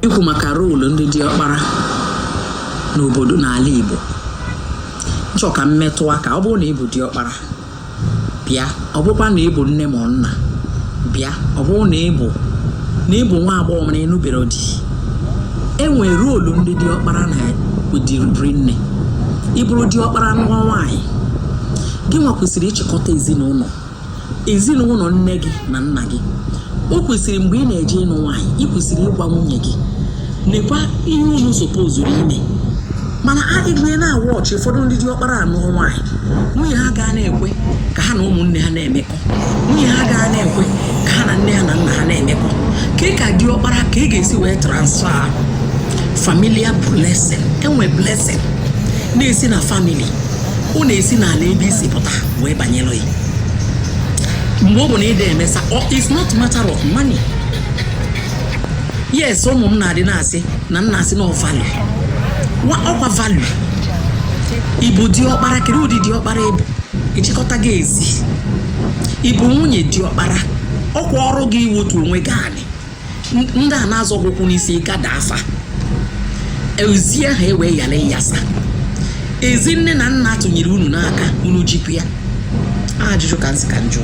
Ikwu maka role ndị diọkpara n'obodo n'ala Igbo, nchọ ka m metụ aka. Ọ bụrụ na ị bụ diọkpara, bịa. Ọ bụrụkwa na ị bụ nne ma ọ nna, bịa. Ọ bụrụ na ị bụ nwa agbọghọ mana ịnụbere di, e nwere role ndị diọkpara na ụdịrị nne. Ị bụrụ diọkpara nwa nwaanyị, gị nwa kwesịrị ịchịkọta ezinụlọ nne gị na nna gị. O kwesịrị, mgbe ị na-eje ịnụ nwaanyị, ị kwesịrị ịgwa nwunye gị, nekwa ihe unu supposezuru ime. Mana a igwe na-awa ọchị, ụfọdụ ndị diọkpara anụọ nwaanyị, nwunye ha gaa na-ekwe ka ha na ụmụnne ha na-emekọ, nwunye ha gaa na-ekwe ka ha na nne ha na nna ha na-emekọ. Ka diọkpara ka ị ga-esi wee transfer familiar blessing. Enwe blessing na-esi na family, ọ na-esi n'ala ebe isi pụta wee banyere ya. Mgbe ọ bụ na ịda emesa, it's not matter of money. Yes, ụmụ m na-adị na-asị na nna asị na value, ọkwa value. Ịbụ diọkpara, kedu ụdị diọkpara ịbụ? Ịchịkọta gị ezi. Ịbụ nwunye diọkpara, ọkwa ọrụ gị iwotu onwe gị anị. Ndị a na-azọ gị ụkwụ n'isi gada afa ezi ahụ ewee ghara ịyasa ezi nne na nna tụnyere unu n'aka. Unu jikwa ya? Ajụjụ ka nsị ka njụ.